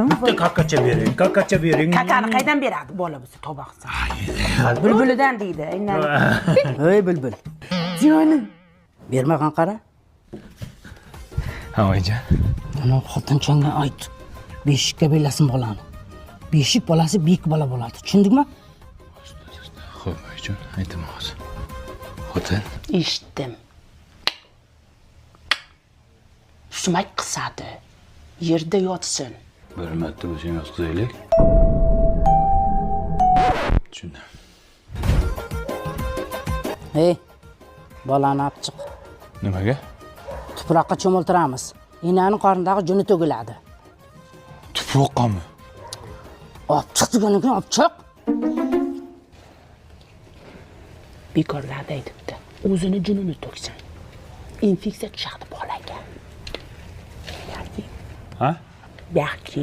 Bitta kakacha bering, kakacha bering. Kakani qaydan beradi bola bo'lsa, tavba qilsin. Bulbulidan deydi. Aynan. Ey bulbul. Jonim. Bermag'an qara. Ha, oyijon. Ana xotinchangga ayt. Beshikka belasin bolani. Beshik bolasi bek bola bo'ladi. Tushundingmi? Xo'p, oyijon, aytaman hozir. Xotin, Eshitdim. Sumak qisadi. Yerda yotsin. Bir marta bo'lsa ham yotqizaylik. Tushundim. Ey, bolani olib chiq. Nimaga? Tuproqqa cho'miltiramiz. Enani qornidagi juni to'kiladi. Tuproqqami? Olib chiq degandan keyin olib chiq. Bekorlarda aytibdi. O'zini junini to'ksin. Infeksiya tushadi bolaga. Ha? Yaxki.